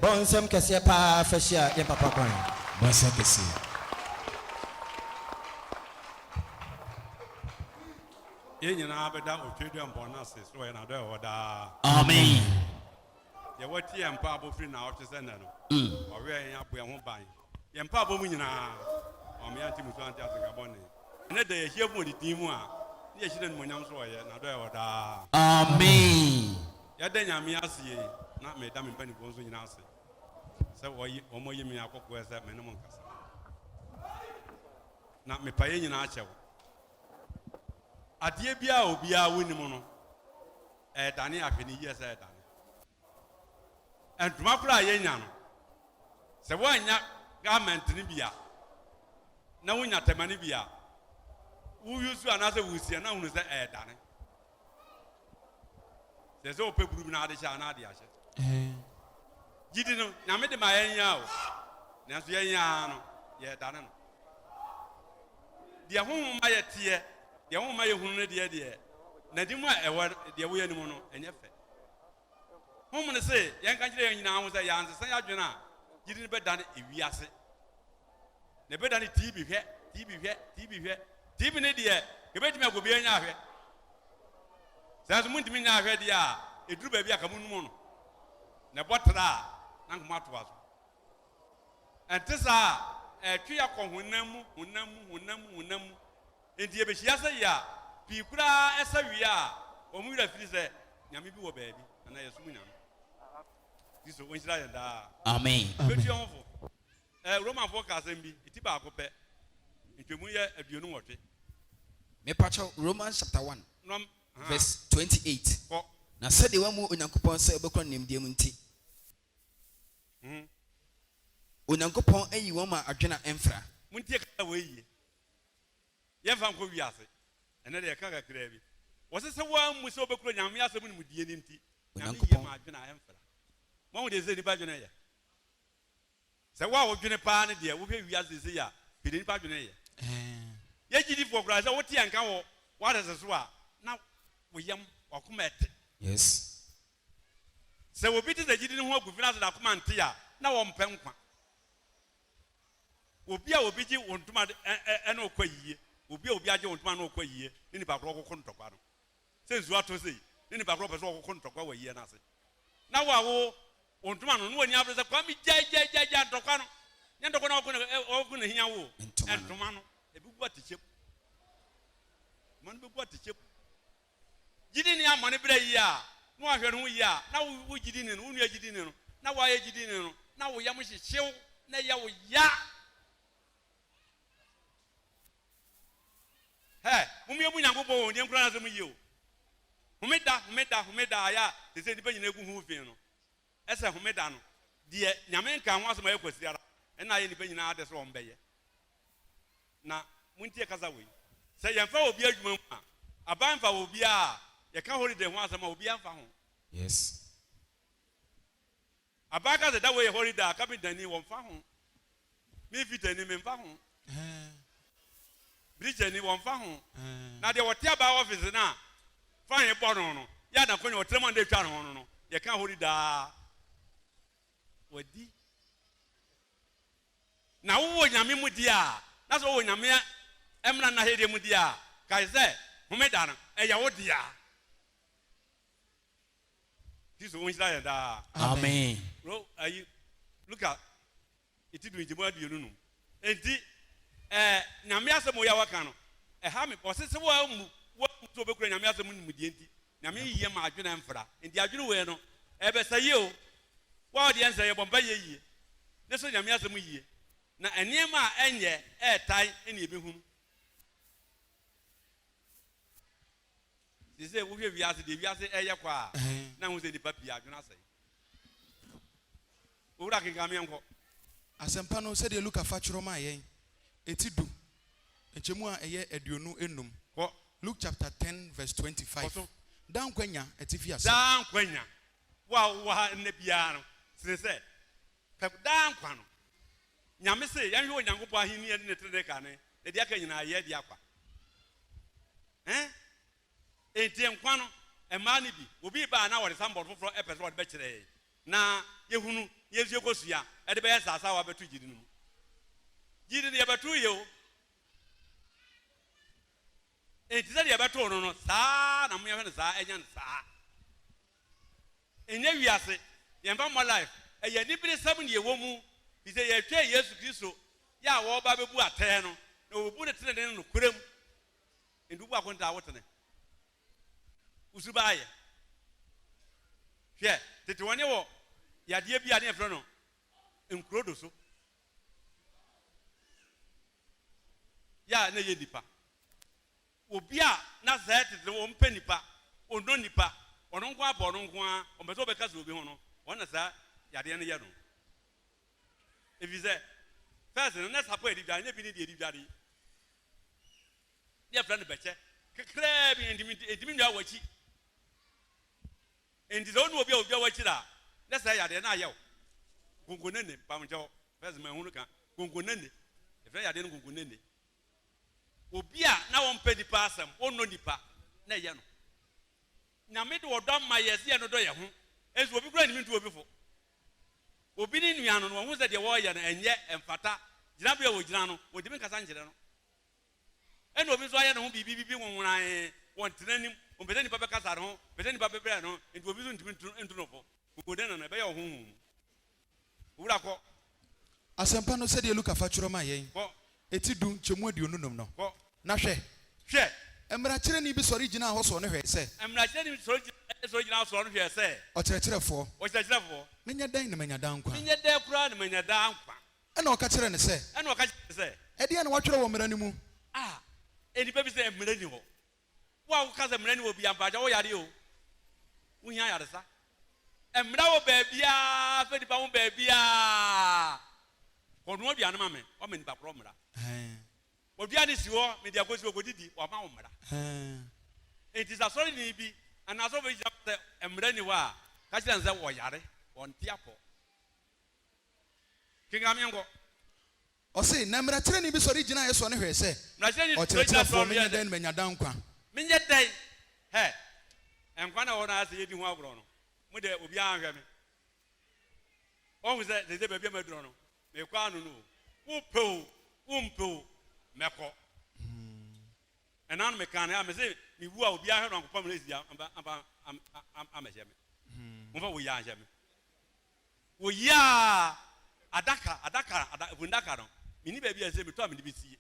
Bɔ nsɛm kɛseɛ paa fa hyia yɛn papa kwan. Bɔ nsɛm kɛseɛ. Yɛn nyinaa bɛda Otweaduampɔn no ase sɛ ɔyɛ n'adɔe wɔ hɔ daa. Amen. Deɛ wati yɛn mpaabɔ firi naawɔtwe sɛ nnɛ no, wawɛn yɛn abɔ yɛn ho ban. Yɛn mpaabɔ mu nyinaa, wamma yɛante mmusuo ante atenka bɔne. Ɛnnɛ da yɛahyia mu wɔ ne din mu a, ne yɛhyɛ no animuonyam sɛ ɔyɛ n'adɔe wɔ hɔ daa. Amen. Yɛda Nyame ase yei, na meda me mpaninfoɔ nso nyinaa ase sɛ wɔayi wɔn ayi me akɔkoɛ sɛ me ne mo nkasa. Na mepa yɛn nyinaa kyɛw. Adeɛ biara a obiara wonim no, ɛredane ahwɛ no yie sɛ ɛredane. Ntoma koraa a yɛnya no, sɛ woannya garment no bi a, na wonya tɛma no bi a, wo use anaasɛ wosia na hunu sɛ ɛredane. Sɛ sɛ wopɛ buru bi na ade hyɛ a na ade ahyɛ. Gyidi no, Nyame de ma yɛn yɛn o, nanso yɛn yɛn ara no, yɛredane no. Deɛ honhom ma yɛteɛ, deɛ honhom ma yɛhunu no deɛ deɛ, n'anim a ɛwɔ deɛ woyɛ no mu no, ɛnyɛ fɛ. Honhom no se yɛnka nkyerɛ yɛn nyinaa ho sɛ yɛansesa yɛn adwene a, gyidi no bɛdane ewiase. Na ɛbɛdane TV hwɛ, TV hwɛ, TV hwɛ. TV no deɛ, yɛbɛtumi akɔ obiara nya ahwɛ. Sɛ nso montumi nya ahwɛ deɛ a, ɛduru baabi a ka monum no. Na ɛbɔ tra a, na nka moatoa so. Ɛnte saa a, ɛtwe yɛ kɔ honam mu, honam mu, honam mu, honam mu. Enti yɛbɛhyia sɛ yɛ a, pii koraa ɛsɛ wie a, wɔn werɛ afiri sɛ Nyame bi wɔ baabi, anaa yɛsom Nyame. Kristo ɔnhyira yɛn daa. Amen. Bɛtu yɛn ho fo. Ɛ, Romanfoɔ ka asɛm bi, ti baako pɛ, ntwemu yɛ 28. Mepakyɛw, Romans chapter 1 Nom, ha, verse 28. kɔ. Na sɛdeɛ wɔammu Onyankopɔn sɛ ɔbɛkura no nimdeɛ mu nti, Mhm. Onyankopɔn ayi wɔn ma adwene a ɛmfra. Montie kasa wei yie. Yɛmfa nkɔ wiase. Ɛnnɛ deɛ yɛka kakraa bi. Wɔse sɛ woammu sɛ wobɛkura Nyame asɛm nimdeɛ no nti, Nyame yi yɛ Onyankopɔn. ma adwene a ɛmfra. Moahu deɛ ɛsɛ sɛ nnipa adwene yɛ? Sɛ wo a wodwene paa no deɛ, wohwɛ wiase seesei a, hwɛ deɛ nnipa adwene yɛ. Yɛ gyidifoɔ koraa, sɛ wote yɛn nka wɔ w'asase so a, na wo yam, w'akoma ɛte. Yes. Sɛ obi te sɛ gyidi no ho agu fi na sɛ n'akoma nte a, na ɔmpɛ nkwa. Obi a obi gye wo ntoma de ɛ ɛne ɔkɔ ayie, obi a obi agye wo ntoma ne ɔkɔ ayie ne nipa korɔ kɔko ntɔkwa no. Sɛ nsuo atɔ sei ne nipa korɔ pɛ sɛ ɔkɔko ntɔkwa wɔ ayie no ase. Na wo a wo wo ntoma no, na w'ani abere sɛ Kwame gyae gyae gyae gyae ntɔkwa no. Nyɛ ntɔkwa na ɔko na ɔko na hia wo o. Ntoma no. Ntoma no, ɛbɛgu atɛkyɛ mu. Ntoma no bɛgu atɛkyɛ mu. Gyidini ammɔ ne bra yie a, na wahwɛ ne ho yie a, na wo wo gyidini no, wo nua gyidini no, na woayɛ gyidini no, na wo yam hyehye wo, na ɛyɛ wo ya. Hɛ, mom yɛmmu Nyankopɔn o, deɛ nkura n'asɛm yie o. Homeda, homeda, homeda ayɛ a, te sɛ nnipa nyinaa gu ho fi no. Ɛsɛ homeda no, deɛ Nyame nkaa ho asɛm a ɛyɛ kwasiara, ɛna ayɛ nnipa nyinaa ade sɛ wɔn bɛyɛ. Na montie kasa wei, sɛ yɛmfa obi adwuma mu a, aban mfa obiara a, yɛka holiday ho asɛm a, obiara mfa ho. Yes. Aban ka sɛ da wei yɛ holiday a, kapentani wɔmfa ho, me fitani memfa ho, birikyani wɔmfa ho. Na deɛ wɔte aban office no a, fine bɔ no no, yɛ a n'akonnwa ɔtena mu a na etwa ne ho no no, yɛka holiday a, wadi. Na wowɔ Nyame mu deɛ a, na sɛ wowɔ Nyame mmra n'ahyɛdeɛ mu deɛ a, kae sɛ, Homeda no, ɛyɛ wo dea. Kristo ɔnhyira yɛn daa. Amen. Ro, ayi, Luka, eti du nkyɛmu 25. Enti, ɛɛ, Nyame asɛm wei a waka no, ɛha me. Ɔse sɛ woammu, woammu sɛ wobɛkura Nyame asɛm mu nimdeɛ nti, Nyame yɛ ma adwene mfra. Enti adwene wei no, ɛbɛsɛe o. Wo a wodeɛ nsɛe, yɛbɔ mpaeɛ yie, ne sɔ Nyame asɛm yie, na nneɛma a ɛnyɛ ɛɛtae ne yɛbɛhunu. Seesei wohwɛ wiase, deɛ wiase ɛyɛ kɔ a, na wohu sɛ nnipa pii adwene asɛe. Owura kenkan me yɛnkɔ. Asɛmpa no sɛdeɛ Luka fa twerɛ maa yɛn, eti du, nkyɛmu a ɛyɛ 25. Kɔ. Luke chapter 10 verse Kɔ 25. so. Daa nkwa nya, atifi asɛm. Daa nkwa nya. Wo a wowɔ ha nnɛ biara no, sene sɛ pɛ daa nkwa no. Nyame se yɛnhwɛ Onyankopɔn ahennie ne ne trenee kane, na deɛ aka nyinaa yɛ dea kwa. Ɛn? Enti nkwa no, mmaa no bi, obi reba a na wɔde sanbɔɔd foforɔ pɛ sɛ wɔde bɛkyerɛ yɛn. Na yɛhunu na yɛn nso yɛkɔsua de bɛyɛ saasawa bɛto gyidi no mu. Gyidi no yɛbɛto yɛ o. Enti sɛdeɛ yɛbɛtoo no no, saa ara na monyɛhwɛ no saa, ɛnyɛ no saa. Ɛnyɛ wiase, yɛmfa mmɔ life, ɛyɛ aniberesɛm na yɛwɔ mu, firi sɛ yɛretwɛn Yesu Kristo yɛ a wɔreba abɛbu atɛn no, na wɔbɛbu no tenenee ne nokorɛ mu. Enti wobu akontaa a, wotene. Wo suban ayɛ. Hwɛ, tete wɔn wɔ yadeɛ bi a ne yɛfrɛ no nkuro do so. Yɛ a na ɛyɛ nnipa. Obi a na sɛ tete no ɔmpɛ nnipa, ɔnnɔ nnipa, ɔno nko ara pɛ ɔno nko ara, ɔmpɛ sɛ ɔbɛkasa obi ho no, wɔn na saa yadeɛ no yɛ no. Ɛfiri sɛ, first no, na sapɔ a yɛde dware, na ebi ne deɛ yɛde dware yi. Ne yɛfrɛ no bɛkyɛ. Kakraa bi, ɛntumi ɛntumi nnwa w'akyi. Enti sɛ wo ne obi a odwa w'akyiri a, na saa yadeɛ no ayɛ wo. Nkonkonene, mpamokyɛw, first manhunu ka, nkonkonene, yɛfrɛ yadeɛ no nkonkonene. Obi a na ɔmpɛ nipa asɛm, ɔnnɔ nipa, na ɛyɛ no. Nyame de ɔdɔ ama yɛ sɛ yɛnnodɔ yɛ ho, nso obi koraa ntumi ntu obi fo. Obi ne nua no, na wahu sɛ deɛ wɔreyɛ no ɛnyɛ, ɛmfata, gyinabea a wɔgyina no, wɔntumi nkasa nkyerɛ no. Ɛna obi nso ayɛ ne ho biribi bi nwonwonae wɔ ntena anim, ɔmpɛ sɛ nnipa bɛkasa ne ho, ɔmpɛ sɛ nnipa bɛbrɛ ne ho, enti obi nso ntumi ntu no fo. Kokoden no, ɛbɛyɛ wɔ honhom mu. Owura, kɔ. Asɛmpa no sɛdeɛ Luka fa twerɛ maa yɛn, Kɔ. eti du, nkyɛmu 25 no. Kɔ. Na hwɛ! Hwɛ! Mmarakyerɛni bi sɔre gyinaa hɔ sɔɔ no hwɛɛ sɛ. Mmarakyerɛni bi sɔre gyinaa hɔ sɔɔ no hwɛɛ sɛ. Ɔkyerɛkyerɛfoɔ. Ɔkyerɛkyerɛfoɔ. Menyɛ dɛn na manya daa nkwa? Menyɛ dɛn koraa na manya daa nkwa? Ɛnna ɔka kyerɛɛ no sɛ. Ɛnna ɔka kyerɛɛ no sɛ. Ɛdeɛn na wɔatwerɛ wɔ Mmara no mu? A Nnipa bi sɛ mmara nni hɔ. Wo a woka sɛ mmara nni hɔ biara, mpakyɛw woyare o. Wohia ayaresa. Mmara wɔ baabiara fa nnipa ho baabiara. Kɔnoa aduane ma me, woama nnipa korɔ mmara. W'aduane si hɔ, mede akɔsi hɔ, kɔdidi, wama wo mmara. Enti sɛ asɔreni bi anaa asɔfo bi gyina hɔ sɛ mmara nni hɔ a, ka kyerɛ no sɛ wɔyare, wɔnte apɔ. Kenkan me nkɔ. Ɔse, Na mmarakyerɛni bi sɔre gyinaeɛ sɔɔ no hwɛɛ sɛ, Mmarakyerɛni sɔre gyina Ɔkyerɛkyerɛfoɔ, sɔɔ no menyɛ hwɛɛ sɛ. dɛn na manya daa nkwa? Menyɛ dɛn? Hɛ! Nkwa na ɛwɔ hɔ no ara sɛ yɛdi ho agorɔ no, mo deɛ obiara nhwɛ me. Woahu sɛ seesei baabi a maduro no, mekɔ ano no o, wopɛ o, wompɛ o, mɛkɔ. Ɛna no mekaa no a, mese mewu a obiara hwɛ no ankɔpam no asi amfa amfa ammɛhyɛ me. Momfa wei anhyɛ me. Woyiaa adaka, adaka, ada, fundaka no. Menni baabi a ɛsɛ metɔ a mede bɛsie.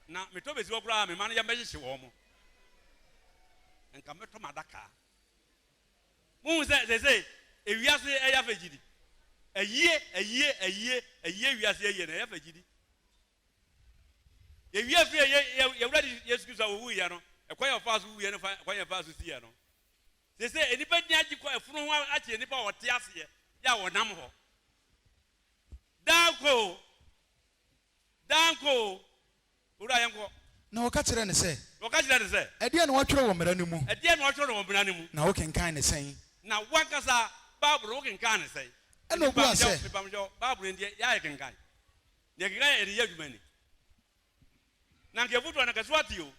Na metɔ bɛsi hɔ koraa a, me mma no yam bɛhyehye wɔn mo. Nka mɛtɔ m'adaka. Mohu sɛ seesei ewiase ɛyɛ afɛ gyidi. Ayie, ayie, ayie, ayie wiase ayie no ɛyɛ afɛ gyidi. Yɛwie firi yɛ yɛ yɛwura Yesu Kristo a ɔwuiɛ no, ɛkwan a ɔfaa so wuiɛ no fa ɛkwan a ɛfaa so siiɛ no. Seesei nnipa din agye kɔ ɛfono ho akyɛ nnipa a wɔte aseɛ yɛ a wɔnam hɔ. Daa nkwa o, daa nkwa o, Owura yɛnkɔ. Na wɔka kyerɛɛ no sɛ. Na wɔka kyerɛɛ no sɛ. Ɛdeɛn na wɔatwerɛ wɔ mmara no mu? Ɛdeɛn na wɔatwerɛ no wɔ mmara no mu? Na wokenkan no sɛn? Na wo ankasa Bible no wokenkan no sɛn? Ɛnna ɔbuaa sɛ. Mepamokyɛw, Bible no deɛ yɛ a yɛkenkan. Deɛ yɛkenkan yɛ yɛde yɛ adwuma ni. Na anka yɛfotu a na anka so ate o.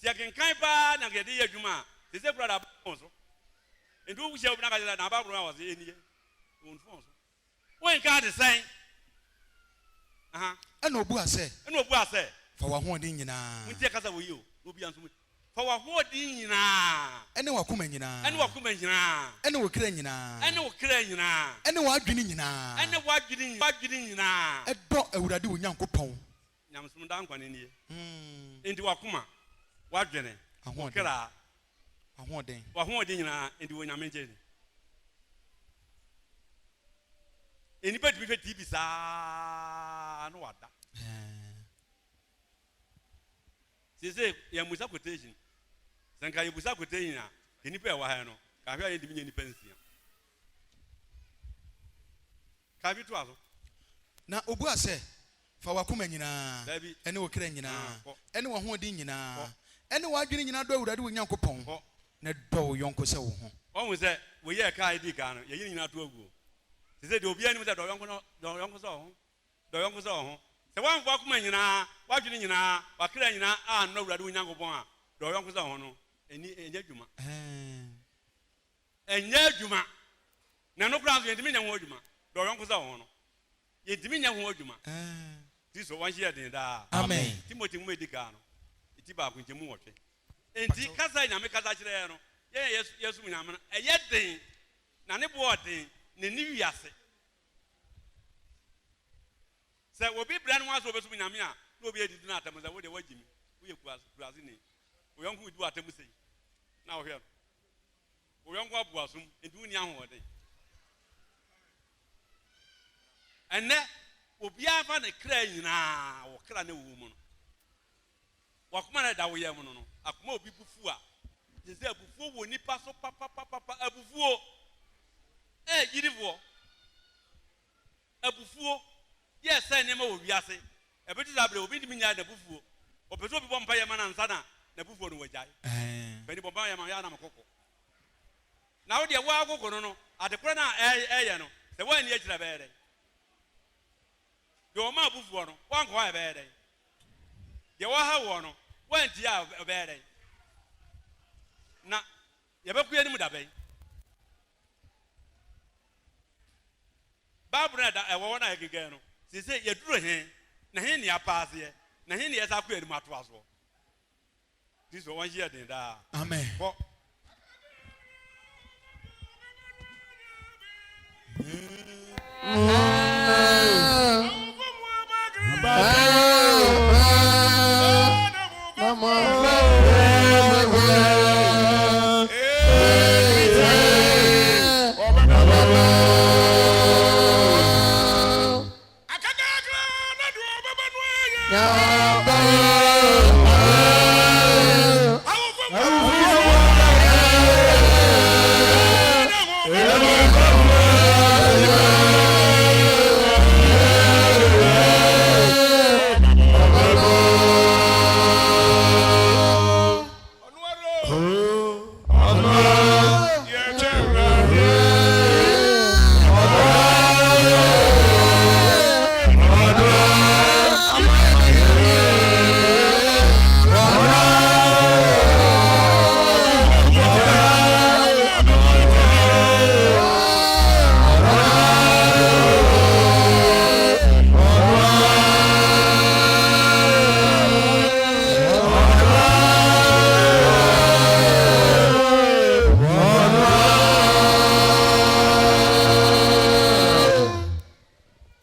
Sɛ yɛkenkan paa na anka yɛde yɛ adwuma a, seesei koraa de aba wɔn so. Enti wohyia obi na aka kyerɛ sɛ na Bible no a wɔse ɛnie wɔ phone so. Wokenkan de sɛn? Aha. Ɛna ɔbua sɛ. Ɛna ɔbua sɛ. Fa w'ahoɔden nyinaa. Montie kasa wɔ yi o, na obiara nso mu. Fa w'ahoɔden nyinaa. Ɛne w'akoma nyinaa. Ɛne w'akoma nyinaa. Ɛne wo kra nyinaa. Ɛne wo kra nyinaa. Ɛne w'adwene nyinaa. Ɛne w'adwene w'adwene nyinaa. Dɔ Awurade wo Nyankopɔn. Nyamesom daa nkwa no nie. Enti w'akoma, w'adwene, wo kra. W'ahoɔden. W'ahoɔden nyinaa, enti wɔ Nyame nkyɛn ni. Nnipa tumi hwɛ TV saa na wada. Seesei yɛmmisa quotation. Sɛ nka yɛbusa quotation a, nka nnipa a ɛwɔ ha yi no, nka ahwɛ a yɛntumi nyɛ nnipa nsia. Ka bi toa so. Na obuaa sɛ, Fa w'akoma nyinaa, Dabi. ne wo kra nyinaa, Kɔ. ne w'ahoɔden nyinaa, Kɔ. ne w'adwene nyinaa dɔ Awurade wo Nyankopɔn, Kɔ. na dɔ wo yɔnko sɛ wo ho. Wahu sɛ wei a ɛkaa dii kan no, yɛyi ne nyinaa to agu o. Seesei deɛ obiara nim sɛ dɔ wo yɔnko no, dɔ wo yɔnko sɛ wo ho. Dɔ wo yɔnko sɛ wo ho. Sɛ woamfa w'akoma nyinaa, w'adwene nyinaa, w'akra nyinaa annɔ Awurade wo Nyankopɔn a, dɔ wo yɔnko sɛ wo ho no, ɛnni, ɛnyɛ adwuma. Ɛnyɛ adwuma. Na ɛno koraa nso yɛntumi nyɛ ho adwuma. Dɔ ɔyɔnko sɛ wo ho no, yɛntumi nyɛ ho adwuma. Kristo wɔnhyɛ yɛ den daa. Amen. Timothy nwoma edi kan no, eti baako nkyɛmu nwɔtwe. Enti kasa a Nyame kasa kyerɛ yɛn no, yɛn a yɛsom Nyame no, ɛyɛ den, na ne bo ɔden, na ɛnni wiase. Sɛ obi brɛ ne ho ase sɛ ɔbɛsom Nyame a, na obi adidi no atɛm sɛ, wo deɛ woagye me, woyɛ kuraseni. Wo yɔnko redi wo atɛm sei, na wohwɛ no. Wo yɔnko abu w'asom, enti wonni ahoɔden. Ɛnnɛ, obiara fa ne kra nyinaa wɔ kra na ɛwɔ mu no. W'akoma na ɛda wo yam no no, akoma obi bu fu a, kyerɛ sɛ abufuo wɔ nipa so papapapapa, abufuo. Ɛɛ gyidifoɔ, abufuo yɛ sɛ nneɛma wɔ wiase. Ɛbɛtu saa berɛ, obi ntumi nnyae n'abufuo. Ɔpɛ sɛ obi bɔ mpaeɛ ma no ansa na n'abufuo no wagyae. Panin bɔ mpaeɛ ma yɛ a na mekoko. Na wo deɛ wo ara koko no no, ade korɔ no a ɛyɛ no, sɛ woanni akyire a ɛbɛyɛ dɛn? Deɛ ɔma abufuo no, woankɔ hɔ a ɛbɛyɛ dɛn? Deɛ ɔha woɔ no, woantie a ɛbɛyɛ dɛn? Na yɛbɛkɔ yɛn anim da bɛn? Bible no a ɛda ɛwɔ hɔ no a yɛkenkan no, seesei yɛduru he, na he ne yɛapa aseɛ, na he ne yɛsan akɔ yɛn anim atoa soɔ? Kristo wɔnhyɛ yɛ den daa. Amen. Kɔ.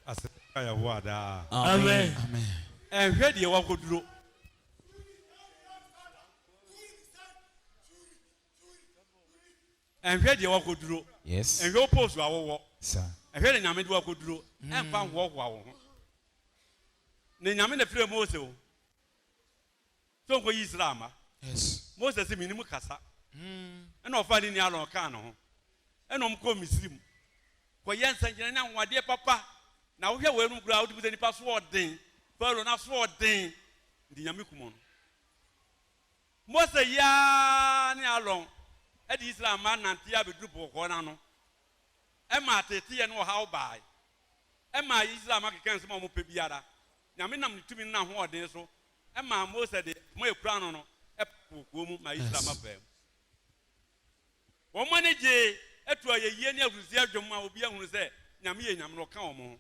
Aseda Yehowa daa. Amen. Ɛnhwɛ deɛ wakɔduro. Ɛnhwɛ deɛ wakɔduro. Yes. Ɛnhwɛ wo post a wowɔ. Sir. Ɛhwɛ deɛ Nyame de wakɔduro. Ɛmfa nhoahoa wo ho. Ne Nyame na frɛɛ Mose o. Sɛ ɔnkɔyi Israel mma. Yes. Mose se menim kasa. Ɛna ɔfaa ne nua Aaron kaa ne ho. Ɛna wɔn kɔɔ Misrim. Kɔyɛ nsɛnkyerɛnne ne anwanwadeɛ papa. Na wohwɛ weinom koraa wotumi sɛ nipa so ɔden. Farao no aso ɔden. Nti Nyame kum no. Mose yi ara ne Aaron de Israel mma nante abɛduru Po Kɔkɔɔ no ano. Ɛma ateeteeɛ ne ɔhaw baae. Ɛmaa Israel mma kekaa nsɛm a wɔpɛ biara. Nyame nam ne tumi ne n'ahoɔden so maa Mose de poma a ekura no no paa kuo mu maa Israel mma faa mu. Wɔn ani gyee, too ayɛyie ne ahurisie dwom maa obiara hunuu sɛ Nyame yɛ Nyame na ɔka wɔn ho.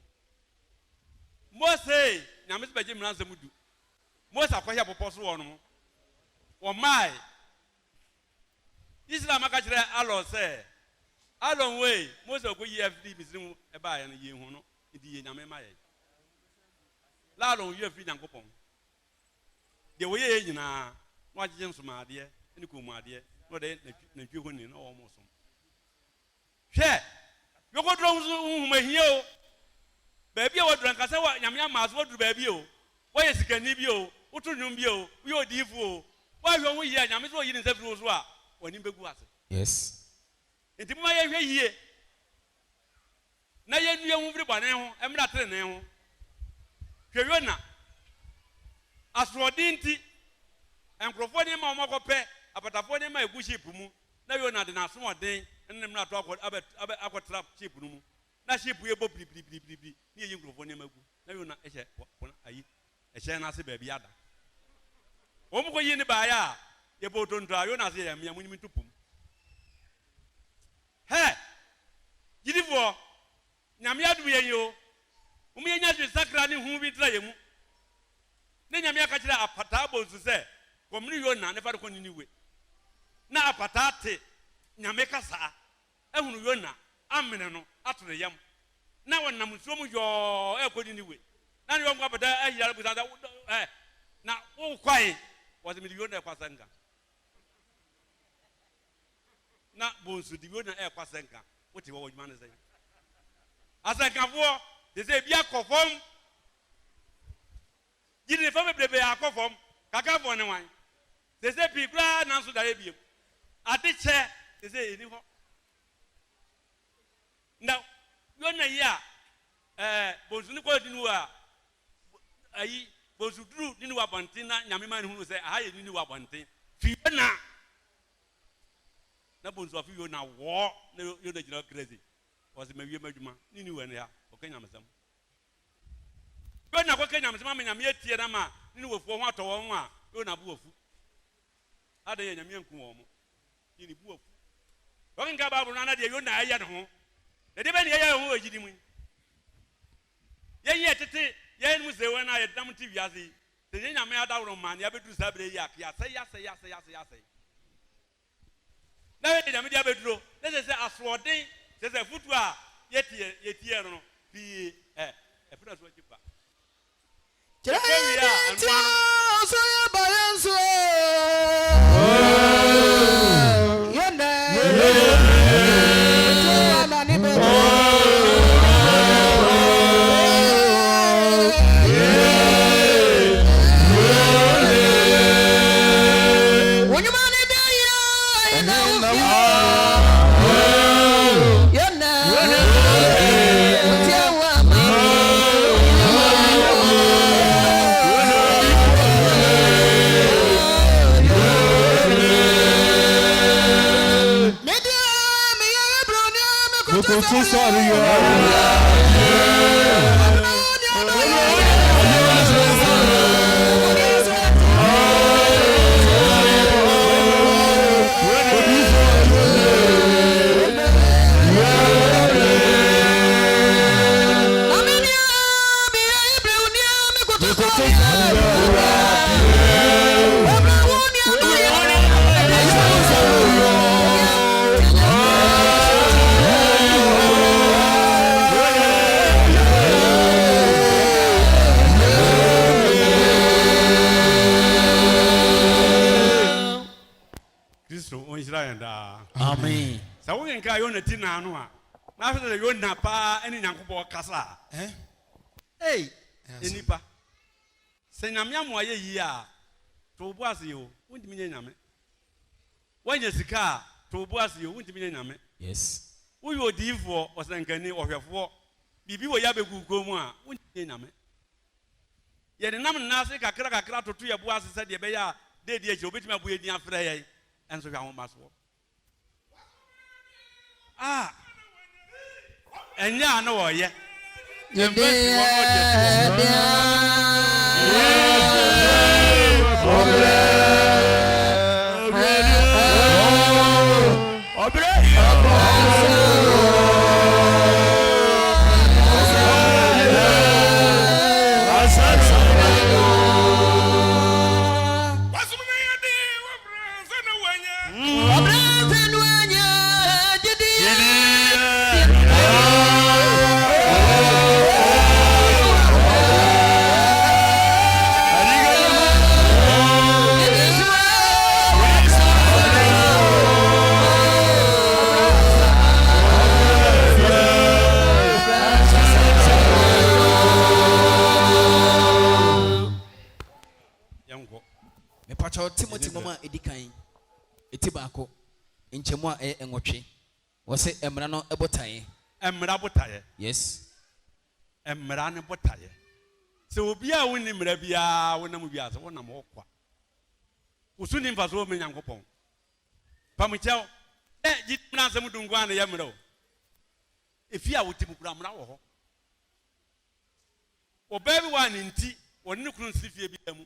Mose, Nyame se bɛgye mmara nsɛm du. Mose akɔhwɛ bepɔ so hɔ nom, wɔmaae. Israel mma ka kyerɛɛ Aaron sɛ, Aaron wei, Mose a ɔkɔyii yɛn firii Misraim baeɛ no, yɛnhu no, enti yɛ nyame ma yɛn. Na Aaron werɛ firii Nyankopɔn. Deɛ wɔyɛeɛ nyinaa, na wagyegye nsomadeɛ ne kɔnmuadeɛ, na ɔde nantwie honi na wɔresom. Hwɛ! Yɔkɔduro ho so honhom ahia o. Baabi a waduru ankasa wɔ Nyame ama so waduru baabi o. Woayɛ sikani bi o, woto nnwom bi o, woyɛ odiyifoɔ o. Woanhwɛ wo ho yie a, Nyame sɛ ɔyi ne nsa firi wo so a, w'anim bɛgu ase. Yes. Enti momma yɛnhwɛ yie na yɛnnu yɛn ho mfiri bɔne ho mmra trenee ho. Hwɛ Yona. Asoɔden nti, nkurɔfoɔ nneɛma a wɔakɔpɛ, apatafoɔ nneɛma a ɛgu ship mu, Na Yona de n'asoɔden ne ne mmarato akɔ abɛ abɛ akɔtra ship no mu. Na ship yi bɔ biribiribiribiri na eyi nkurɔfoɔ nneɛma gu. Na Yona hyɛ po po ayi ɛhyɛn no ase baabi ada. Wɔn kɔyii no baeɛ a, yɛbɔɔ tonto a Yona se yɛn mmea monyim nto po mu. Gyidifoɔ, Nyame adom yɛn yi o, mom yɛnya adwensakra ne hu bi ntra yɛn mu. Ne Nyame aka kyerɛ apataa bonsu sɛ, Kɔmene Yona ne fa no kɔ Niniwe. Na apataa te Nyame kasaa, ahunu Yona, amene no, ato ne yam. Na wɔnam nsuo mu yɔɔ ɛrekɔ Niniwe. Na ne yɔnko apataa ahyia no bisa no sɛ, Ɛ, na wokɔ he? Ɔse, Mede Yona rekɔ asɛnka. Na bonsu de Yona ɛrekɔ asɛnka. Wote hɔ, w'adwuma ne sɛn? Asɛnkafoɔ, te sɛ ebi akɔ fam. Gyidifo bebrebe akɔ fam. Kakrafoɔ ne wan? Seesei pii koraa nanso daeɛ biem. Ade kyɛ seesei ɛni hɔ. Na Yona yi a ɛɛ bonsu no kɔɔ Niniwe a ayi bonsu duru Niniwe abɔnten na Nyame ma no hunu sɛ aha yɛ Niniwe abɔnten. Fi Yona! Na bonsu afi Yona wɔ na Yona gyina hɔ crazy. Ɔse mawie m'adwuma. Niniwe ne ha. Ɔka nyamesɛm. Yona kɔka nyamesɛm ama Nyame atie no ama Ninewefoɔ ho atɔ wɔn a, Yona bo afu. Adɛn a Nyame anku wɔn? Yɛ ne bo afu. Wɔkenkan Bible no a na deɛ Yona ɛyɛ ne ho. Na deɛ bɛn na yɛyɛ yɛn ho wɔ gyidi mu yi? Yɛn yɛ tete yɛn mu sɛ wɔn a yɛdenam te wiase yi, sɛ yɛn Nyame adaworo ma nea abɛduru saa berɛ yi a, yɛasɛe, asɛe, asɛe, asɛe, asɛe. Na hwɛ deɛ Nyame de abɛduro, na kyerɛ sɛ asoɔden, kyerɛ sɛ afutuo a yɛteɛ, yɛtiee no no, pii ɛ, ɛfiri aso akyi ba. Kyerɛ Yɛkɔ wie deɛ a, nti ɛno a ano. ɔsoro yɛ ba yɛn so Yɛn nɛ nti ama ne bɛ Wo nnwuma ne dɛn yɛ na wo fie yɛ na wotia wo ama Medeɛ meyɛ Hebroni a mekoto sɔre yɛ. Kristo ɔnhyira yɛn daa. Amen. Sɛ wokenkan Yona ti nan no a, na ahwɛ sɛ Yona paa ne Nyankopɔn kasa a. Eh? Ei, nnipa, sɛ Nyame ama wayɛ yie a, to wo bo ase o, wontumi nyɛ Nyame. Woanya sika a, to wo bo ase o, wontumi nyɛ Nyame. Yes. Woyɛ odiyifoɔ, ɔsɛnkani, ɔhwɛfoɔ, biribi wɔ yɛ abɛgu wo kɔn mu a, wontumi nyɛ Nyame. Yɛnenam nna ase kakrakakra toto yɛn bo ase sɛdeɛ ɛbɛyɛ a da adi akyire wɔbɛtumi abɔ yɛn din afrɛ yɛn, nso hwɛ ahomasoɔ a ɛnyɛ a na wɔyɛ. Yɛmfa nsi hɔ na ɔde asi hɔ. Yɛnkɔ. Mepakyɛw, Timothy nwoma a edi kan, eti baako, nkyɛmu a ɛyɛ nwɔtwe. Wɔse mmara no botaeɛ. Mmara botaeɛ. Yes. Mmara no botaeɛ. Sɛ obi a wonni mmara biara wonam wiase, wonam hɔ kwa. Wo so nni mfasoɔ mma Nyankopɔn. Pamukyɛw, sɛ gyidi mmara nsɛm du nko ara na ɛyɛ mmara o. Efie a wote mu koraa, mmara wɔ hɔ. Ɔbaa bi wɔ a ne nti wɔne ne kunu nsi fie biara mu.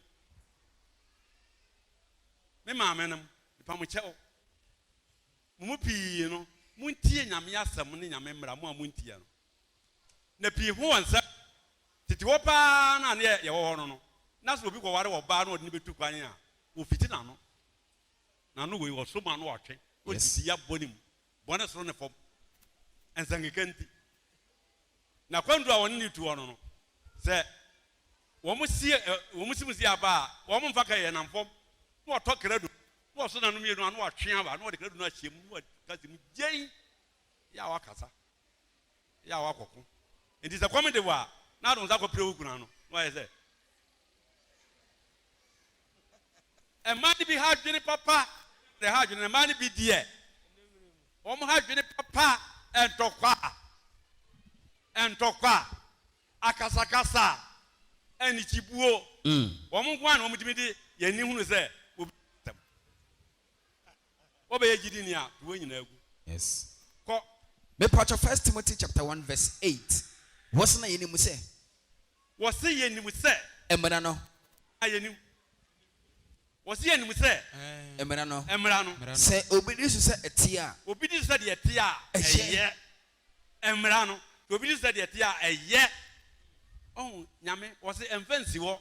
Me maame nom, mepa mo kyɛw. Mo mu pii no, Montie Nyame asɛm ne Nyame mmara, mo a montie no. Na pii ho wɔ nsɛm. Tete hɔ paa no a na yɛwɔ hɔ no no, na sɛ obi kɔware ɔbaa na ɔde no bɛtu kwan a, wɔfiti n'ano. N'ano wei, ɔsɔ mu ano ɔtwe, na ɔde biribi abɔ ne mu, bɔ ne soro ne fam, nsɛnkeka nti. Na kwantu a wɔne no tu hɔ no no, sɛ wɔn si wɔn si mu si aba a, wɔn mfa ka yɛ nam fam, na wɔtɔ krado, na wɔsɔ n'ano mmienu a, na wɔatwe aba, na wɔde krado no ahyɛ mu, na wɔaka si mu gyei, yɛ a wakasa. Yɛ a woakɔko. Enti sɛ kɔm de wo a, na ade wo nsa akɔpire wo kunu ano, na wayɛ sɛ. Mmaa no bi ha adwene papa, na ɛha adwene, na mmaa no bi deɛ, wɔn ha adwene papa, ntɔkwa, ntɔkwa, akasakasa, anikyibuo. Wɔn nko ara na wɔtumi de yɛn ani hunu sɛ obi asɛm. Wobɛyɛ gyidini a, to wɔn nyinaa gu. Yes. Kɔ. Mepakyɛ First Timothy chapter 1 verse 8. Wɔse na yɛnim sɛ. Wɔse yɛnim sɛ. Mmara no. Na yɛnim. Wɔse yɛnim sɛ. Mmara no. Mmara no. Sɛ obi di so sɛ ɛteɛ a. Obi di so sɛ deɛ ɛteɛ a, ɛyɛ. Mmara no. Sɛ obi di so sɛ deɛ ɛteɛ a, ɛyɛ. Ɔho, Nyame, wɔse ɛmfa nsi hɔ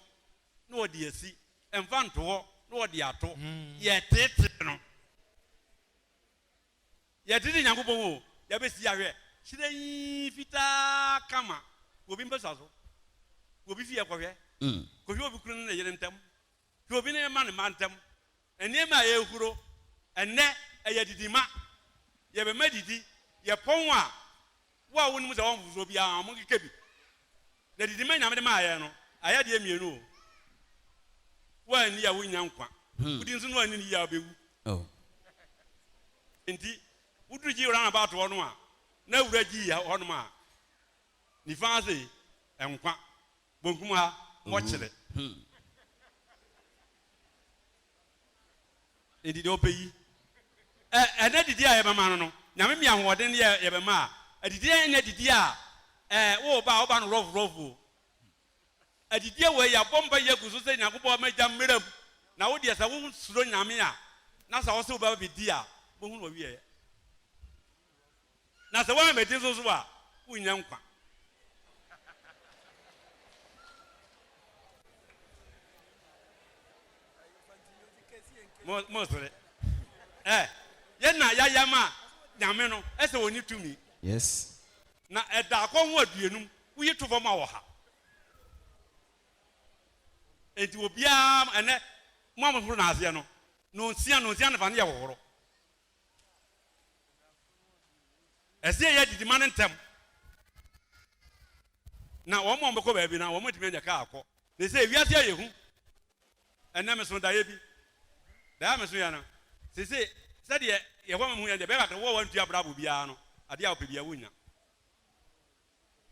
na wɔde asi. Ɛmfa nto hɔ na wɔde ato. Yɛteetee no. Yɛteetee Nyankopɔn o, yɛabɛsi ahwɛ. Hyerɛnn fitaa kama. Kɔ obi mpasua so. Kɔ obi fie kɔhwɛ. Kɔhwɛ obi kunu ne ne yere ntam. Hwɛ obi ne ne mma ne mma ntam. Nneɛma a ɛrehuro ɛnnɛ, ɛyɛ adidima. Yɛbɛma didi. Yɛpɔn a, Wo a wonim sɛ wɔn mfomsoɔ biara ho, monkeka bi. Na didi ma Nyame de maa yɛn no, ayɛ adeɛ mmienu o. Woanni a wonnya nkwa, wodi nso na woanni no yie a wobɛwu. Enti woduru Gyii roundabout hɔ no a, na wura Gyii hɔnom a, nifa ha sei, nkwa, bonkum ha, mɔkyere. Enti deɛ ɔpɛ yi. Ɛ, ɛnɛ didi a yɛbɛma no no, Nyame mi ahoɔden ne yɛ, yɛbɛma a, adidie ɛnyɛ didi a, ɛ, wo ba a, woba no rɔf rɔf o. Adidie wei, yɛabɔ mpa yi agu so sɛ Nyankopɔn ama gya mmra mu, na wo deɛ sɛ wo suro Nyame a, na sɛ ɔse wobɛba bɛdi a, wobɛhunu w'awieɛ. Na sɛ woammɛdi nso so a, wonnya nkwa. Mosere. Ɛ, yɛn na yɛayɛ ma Nyame no, ɛsɛ ɔnni tumi. Yes. Na ɛda akɔ ho aduonum, woyi to fam a ɔha. Enti obiara, ɛnɛ, mo a mohoro n'aseɛ no, nonsia, nonsia ne fa no yɛ hohoro. Ɛsɛ yɛyɛ adidi ma no ntɛm. Na wɔn a wɔbɛkɔ baabi no, wɔn atumi anya kaa akɔ. Na sɛ wiase ayɛ hu. Ɛnnɛ meso daeɛ bi. Daeɛ a meso yɛ no, sese sɛdeɛ Yehowa ma mehu yɛn deɛ, ɛbɛyɛ kakra wo a wantua brabo biara no, adeɛ a wopɛ biara wonnya.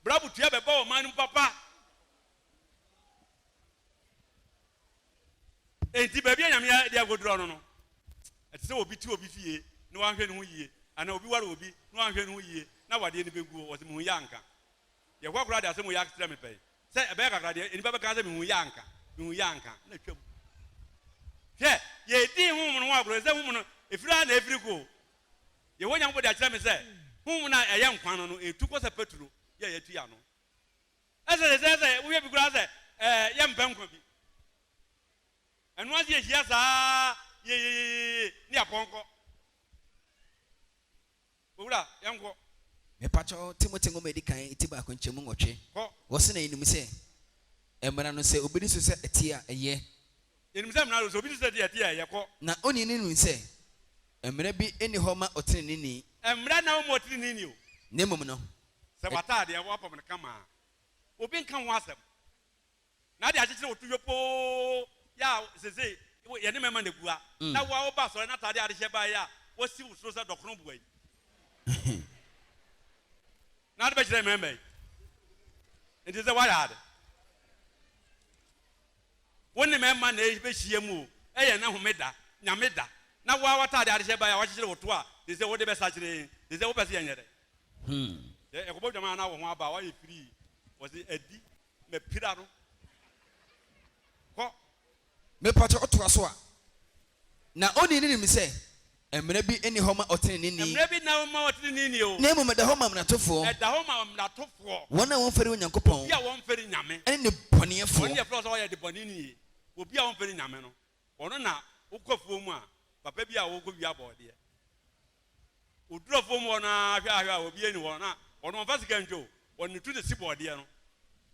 Brabo tua bɛba ɔman no mu papa. Enti baabi a Nyame de akodurɔ no no, ɛte sɛ obi te obi fie na wanhwɛ ne ho yie, anaa obi ware obi na wanhwɛ ne ho yie na awadeɛ no bɛguo, ɔse mehu yɛ anka. Yehowa koraa de asɛm wei akyerɛ me pɛn, sɛ ɛbɛyɛ kakra deɛ nnipa bɛka sɛ mehu yɛ anka, mehu yɛ anka, na atwam. Hwɛ, yɛredi honhom no ho agorɔ, ɛsɛ sɛ honhom no, ɛfiri ha na ɛfiri kɔ o. Yehowa Nyankopɔn de akyerɛ me sɛ honhom no a ɛyɛ nkwa no no, ɛtu kɔ sɛ petro yɛ a yɛatu yɛ ano. Ɛsɛ sɛ sɛ wohwɛ bi koraa sɛ ɛɛ yɛmpɛ nkwa bi. Ɛno ase yɛhyia saa yeyeyeye ne yɛapɔnkɔ. Owura, yɛnkɔ. Mepakyɛw, Timothy nwoma a edi kan ti baako nkyɛmu nwɔtwe. Kɔ. Wɔse na yenim sɛ mmara no, sɛ obi di so sɛ ɛteɛ a, ɛyɛ. Yenim sɛ mmara no, sɛ obi di so sɛ ɛteɛ a, ɛyɛ. Kɔ. Na onii no nim sɛ mmara bi nni hɔ ma ɔteneneeni. Mmara nna hɔ ma ɔteneneeni o. Na mmom no, Sɛ w'ataadeɛ woapam no kama a, obi nka ho asɛm. Na ade akyekyere wo to yopoo yɛ a seesei yɛne mmarima na egu ha. Na wo a woba asɔre na ataade a ade hyɛ baeɛ a woasi wo soro sɛ dɔkono boa yi. Na ade bɛkyerɛ mmarima yi. Nti sɛ woayɛ ade. Wo ne mmarima na ɛbɛhyia mu o, ɛyɛ ne homeda, Nyame da. Na wo a w'ataade ade hyɛ baeɛ a woakyekyere wo to a, te sɛ wode bɛsakyere yɛn, te sɛ wopɛ sɛ yɛnyɛ dɛn? Sɛ ɛkɔbɔ dwaman a na wo ho aba a, woayɛ firii. Wɔse adi, mapira no. Kɔ. Mepakyɛ ɔtoa so a, na onii no nim sɛ. Mmara bi nni hɔ ma ɔteneneeni. Mmara bi nna hɔ mma ɔteneneeni o. Na mmom ɛda hɔ ma mmaratofoɔ. Ɛda hɔ ma mmaratofoɔ. Wɔn a wɔmfɛre Onyankopɔn. Obi a wɔmfɛre Nyame. Ɛne nnebɔneyɛfoɔ. Wɔn deɛ frɛ sɛ ɔyɛ debɔneni. Obi a wɔmfɛre Nyame no, ɔno na wokɔ afuo mu a, papa bi a ɔrekɔ wia bɔɔdeɛ. Ɔduru afuo mu hɔ no ara hwɛ ahwɛ a obiara nni hɔ na ɔno ɔmfa sika ntwa o, ɔde ne tu na ɛsi bɔɔdeɛ no.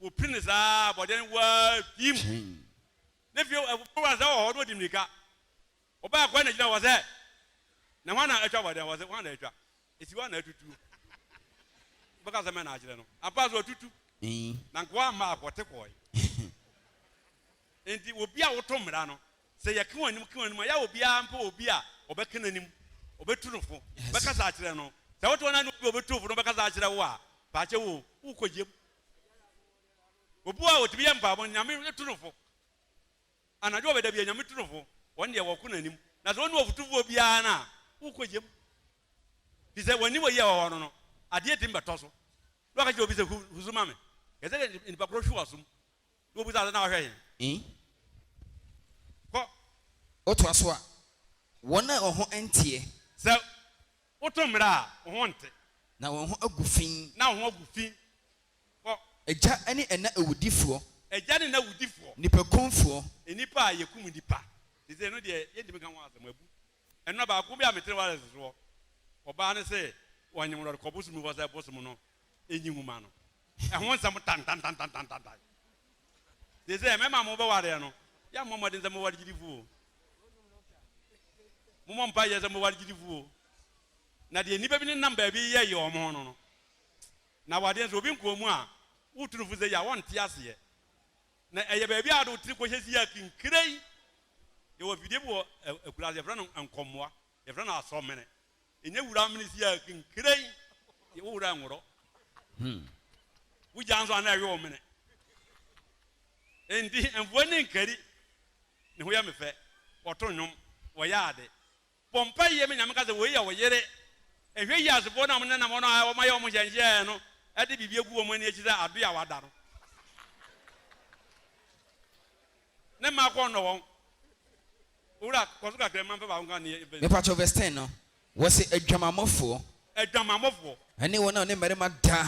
Wɔpiri no saa bɔɔdeɛ no waa fim. Ne fie afuo wura sɛ ɔwɔ hɔ na ɔdi mmirika. Ɔbaa kwan na gyina hɔ sɛ, Na hwan na atwa bɔɔdeɛ no? Wɔse, Hwan na atwa? Esi hɔ a na atutuo. Wobɛka sɛ mɛ na akyerɛ no. Ampa so atutu. Na nkoa amma akɔte kɔe. Enti obi a woto mmara no, sɛ yɛka wɔn anim ka wɔn anim a, yɛ a obiara mpɛ obi a ɔbɛka n'anim, ɔbɛtu no fo, bɛkasa akyerɛ no. Sɛ wote hɔ na ne obi a ɔbɛtu wo fo no bɛkasa akyerɛ wo a, paakyɛ wo, wokɔ gyam. Obi wɔ hɔ a ɔtumi yɛ mpaebɔ, Nyame tu no fo. Anadwo ɔbɛda bi a, Nyame tu no fo, wɔn deɛ wɔko n'anim. Na sɛ ɔnni ɔfotufoɔ biara no a, wokɔ gyam. Fi sɛ wɔnni wɔ yi a ɛwɔ hɔ no no, adeɛ tumi bɛtɔ so. Na waka kyerɛ obi sɛ, hu, hu so ma me. Ɛsɛ sɛ nipa korɔ hwe w'asom. Na wɔbisa sɛ, na wahwɛ he? E. Kɔ. Wotoa so a, wɔn a wɔn ho nteɛ. Sɛ woto mmara a, wo ho nte. Na wɔn ho agu fi. Na wɔn ho agu fi. Kɔ. Agya ne ɛna awudifoɔ. Agya ne ɛna awudifoɔ. Nnipakumfoɔ. Nnipa a yɛkum nnipa. Seesei ɛno deɛ, yɛntumi nka ho asɛm, abu. Ɛnora baako bi a mete ne wireless soɔ, ɔbaa no se wɔnyem no ɔde kɔ bosom hɔ sɛ bosom no nyi nwoma no. Ɛho nsɛm tantantantantantan. Seesei mmarima a mobɛwareɛ no, yɛmmɔ mmɔden sɛ moware gyidifoɔ o. Mommɔ mpaeɛ sɛ moware gyidifoɔ o. Na deɛ nnipa bi nenam baabi yɛ yɛ wɔn ho no no, na awadeɛ nso obi nkɔɔ mu a, wotu no fo sɛ yi a wɔnte aseɛ. Na ɛyɛ baabi a wode wo tiri kɔhyɛ si a kinkirei. Yɛwɔ afidie bi wɔ akuraase, yɛfrɛ no nkɔmmoa, yɛfrɛ no asɔmene. Ɛnyɛ wura mene si a kinkirei, wo wura nworɔ. Wogya nso a na ɛwe wo mene. Enti mfoa ni nkari, ne ho yɛ me fɛ, wɔto nnwom, wɔyɛ ade. Bɔ mpae yie ma Nyame ka sɛ woi yɛ wo yere. Nhwɛ yie asefoɔ no a wɔnenam hɔ no a wɔayɛ wɔn nhyɛnhyɛɛ no de biribi agu wɔn ani akyi sɛ adoe a wada no. Ne mma akɔnnɔ wɔn. Owura, kɔ so kakra mma mfa baako nka ne yɛ. Mepakyɛw verse 10 no, wɔse adwamammɔfoɔ. Adwamammɔfoɔ. Ɛne wɔn a wɔne mmarima da.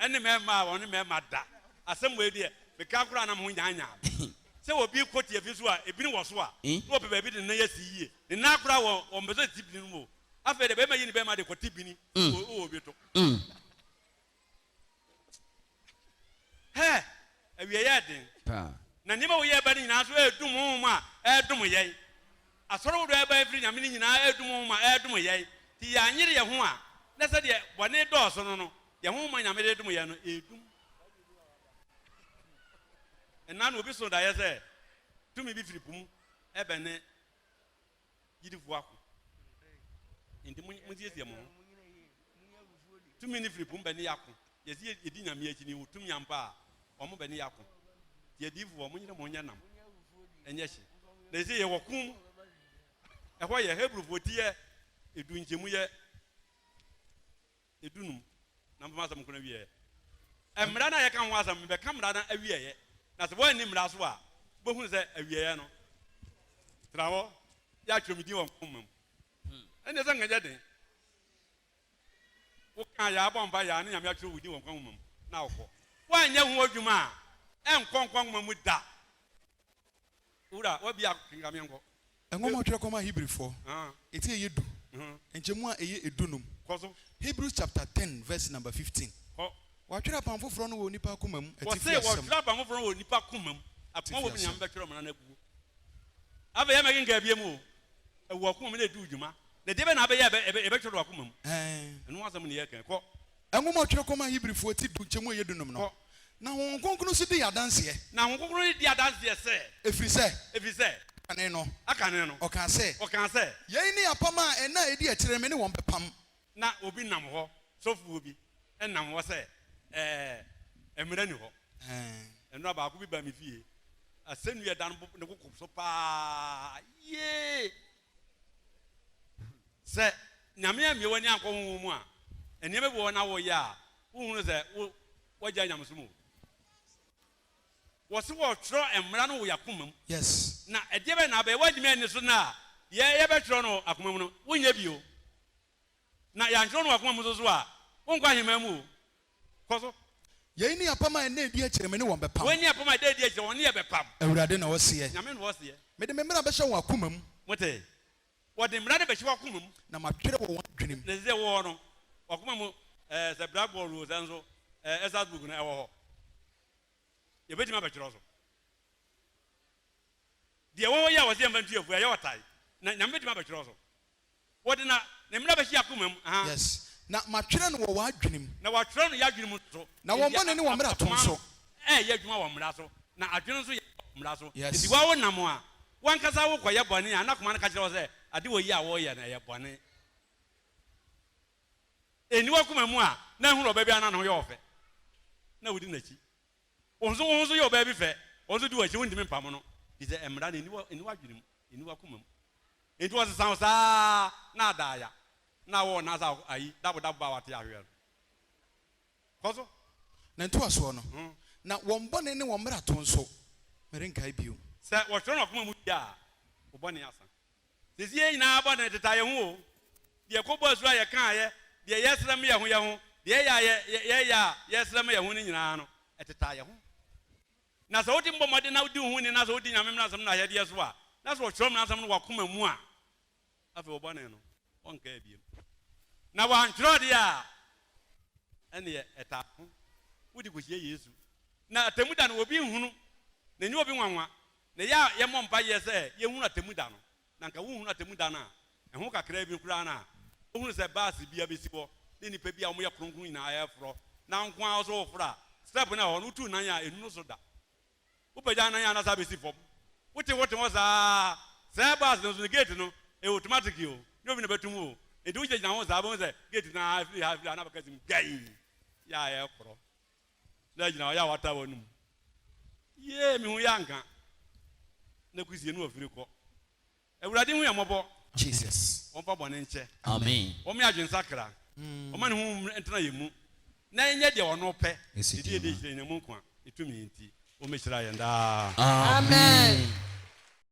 Ɛne mmarima a wɔne mmarima da. Asɛm wei deɛ, meka koraa na me ho nyaanyaa me. Sɛ obi kɔ tiafi so a, ebini wɔ so a, na ɔpɛ baabi de ne nan asi yie. Ne nan koraa wɔ, ɔmpɛ sɛ ɔte bini no mu o. Afei deɛ, barima yi ne barima de kɔte bini wɔ obi to. Hɛ! Awieeɛ yɛ den. Na nneɛma a wɔyɛ ba no nyinaa nso redom honhom a ɛredom yɛn. Asɔre ahodoɔ a ɛreba afiri Nyame no nyinaa redom honhom a ɛredom yɛn. Nti yɛanyere yɛn ho a, na sɛdeɛ bɔne dɔɔso no no, yɛn honhom a Nyame de redom yɛn no, ɛredum. Ɛnna no obi so daeɛ sɛ tumi bi firi po mu ɛbɛne gyidifoɔ ako. Enti monsiesie mo ho. Tumi no firi po mu bɛne yɛako. Yɛsi yɛdi Nyame akyi no, yɛwɔ tumi ampa a, wɔn bɛne yɛako. Nti adiyifoɔ, monyere mo ho nyɛ nam, ɛnyɛ hye. Na yɛsi yɛwɔ ko mu. Ɛhɔ yɛ Hebrifoɔ ti yɛ edu nkyɛmu yɛ Edunum, na mfa m'asɛm nko no awieɛ. Mmara no a yɛka ho asɛm, mebɛka mmara no awieɛ. Na sɛ woanni mmara so a, wobɛhunu sɛ awieɛ no, tena hɔ, yɛatwerɛ me din wɔ nkwa nwoma mu. Ɛnneɛ sɛ nka nyɛ den. Wokaa yɛ abɔ mpa yɛ a ne Nyame atwerɛ wo din wɔ nkwa nwoma mu na wokɔ. Woanyɛ ho adwuma a, ɛnkɔ nkwa nwoma mu da. Wura, wabia kenkan menkɔ. Nwoma a ɔtwerɛ kɔmaa Hebrifoɔ, eti a ɛyɛ du, nkyɛmu a ɛyɛ edunum. Kɔ so. Hebrews chapter 10 verse number 15. Kɔ. Wɔatwerɛ apam foforɔ no wɔ onipa akoma mu, atifi Wɔse asɛm. wɔtwerɛ apam foforɔ no wɔ onipa koma mu. Akoma Atifi wɔ mu asɛm. Nyame bɛtwerɛ mmara no agu hɔ. Afei yɛ mɛkenkan biom o. Ɛwɔ akoma mu na ɛdi wo dwuma. Na deɛ bɛn na abɛyɛ a ɛbɛtwerɛ no wɔ akoma mu? Ɛɛ. Ɛno ho asɛm na yɛreka yi. Kɔ. Nwoma a ɔtwerɛ kɔmaa Hebrifoɔ ti du nkyɛmu a ɛyɛ dunum no, Kɔ. Na Honhom Kronkron nso di yɛn adanseɛ. Na Honhom Kronkron di adanseɛ sɛ. Ɛfiri sɛ. Ɛfiri sɛ. Akane no. Akane no. Ɔkaa sɛ. Ɔkaa sɛ. Yei ne apam a nna a ɛdi akyire no me ne wɔn bɛpam. Na obi nam hɔ, sɔfoɔ bi nam hɔ sɛ, Ɛɛ, mmara nni hɔ. Nnora baako bi baa me fie, asɛnnua da ne koko so paa, yee! Sɛ Nyame ammue w'ani ankɔ honhom mu a, nneɛma bi wɔ hɔ na woyɛ a, wonhunu sɛ wo woagyae nyamesom o. Wɔse wɔtwerɛ mmara no wɔ y'akoma mu. Yes. Na ɛdeɛ bɛn na abɛyɛ? Woantumi anni so nnɛ a, Yɛ yɛbɛtwerɛ no akoma mu no, wonyɛ bio. Na yɛantwerɛ no w'akoma mu nso so a, wonkɔ ahemman mu o. Kɔ so. Yei ne apam a ɛnna adi akyire me ne wɔn bɛpam. Wei ne apam a ɛda adi akyire wɔne yɛ bɛpam. Awurade na ɔseɛ. Nyame na ɔseɛ. Mede me mmara bɛhyɛ wɔn akoma mu. Mote? Wɔde mmara no bɛhyɛ w'akoma mu. Na matwerɛ wɔ wɔn adwene mu. Na ɛsɛ sɛ ɛwɔ hɔ no, w'akoma mu, ɛɛ, sɛ blackboard o, sɛ nso, ɛɛ, exercise book no, ɛwɔ hɔ. Yɛbɛtumi abɛtwerɛ so. Deɛ ɛwɔ hɔ yi a wɔse yɛmfa ntu afuo, ɛyɛ ɔtae. Na Nyame bɛtumi abɛtwerɛ so. Wɔde na ne mmara bɛhyɛ yɛn akoma mu. Aha. Yes. Na matwerɛ no wɔ w'adwene mu. Na wɔatwerɛ no yɛn adwene mu nso. Na wɔn Enti bɔne ne wɔn mmarato akoma no nso. ɛreyɛ adwuma wɔ mmara so, na adwene nso yɛ adwuma wɔ mmara so. Yes. Enti wo ara wonam a, w'ankasa wokɔyɛ bɔne a, na akoma no ka kyerɛ wo sɛ, ade wɔ yi a woreyɛ no, ɛyɛ bɔne. Ɛnni w'akoma mu a, na ahunu ɔbaa bi a na ne ho yɛ wo fɛ, na wodi n'akyi. Wo nso wo ho nso yɛ ɔbaa bi fɛ, ɔno nso di w'akyi, wontumi mpamo no, efisɛ mmara no, ɛnni w'adwene mu, ɛnni w'akoma mu. Enti wɔsesa wo saa na adaaya, na awɔ wɔn asa ayi, dabo dabo ba a wɔate ahweɛ no. Kɔ so. Ne ntoasoɔ no, na wɔn bɔne ne wɔn mmarato nso, merenkae bio. Sɛ wɔtwerɛ no w'akoma mu wie a, wo bɔne asa. Seesei yɛn nyinaa bɔne teta yɛn ho o. Deɛ ɛkɔbɔ asu a yɛkaeɛ, deɛ yɛsrɛ ma yɛn ho yɛn ho, deɛ yɛyɛ a yɛyɛ a yɛsrɛ ma yɛn ho no nyinaa no, ɛteta yɛn ho. Na sɛ wode bɔ mmɔden na wodi wo ho ni na sɛ wodi Nyame mmaransɛm no n'ahyɛdeɛ so a, na sɛ wɔtwerɛ mmaransɛm no w'akoma mu a, afei wo bɔne no, wɔnkae biom. Na wɔantwerɛ deɛ a, ɛnneɛ ɛtaa ho. Wode kɔhyia Yesu. Na atemmuda no, obi nhunu, na ɛnyɛ obi nwanwa. Na ɛyɛ a yɛmmɔ mpaeɛ sɛ yɛhunu atemmuda no. Na anka wonhunu atemmuda no a, ɛho kakraa bi koraa no a, wohunu sɛ baase bi abɛsi hɔ ne nnipa bi a wɔyɛ kronkron nyinaa reforɔ, na wo nko ara nso woreforo a, step no a ɛwɔ hɔ no, wotu nan a, ɛnnuru so da. Wopagya nan a, na saa bɛsi fam. Wote hɔ te hɔ saa. Saa baase no nso no, gate no, ɛyɛ automatic o, nyɛ obi na ɛbɛto mu o. Enti wogyinagyina ho saa, wobɛhu sɛ gate no ara firi ha firi ha na abɛka sim gɛi, yɛ a ɛrekorɔ. Na agyina hɔ yɛ a wata w'anum. Yee, mehu yɛ anka. Na kusie no wafiri kɔ. Awurade hu yɛn mmɔbɔ. Jesus. Ɔmfa bɔne nkyɛ. Amen. Ɔmma yɛn adwensakra. Ɔmma ne honhom ntena yɛn mu. Na yɛnyɛ deɛ ɔno pɛ. Esi Ne din a ɛdi din akyire, ne mu nkwa, ne tumi nti, ɔmmɛhyira yɛn daa. Amen.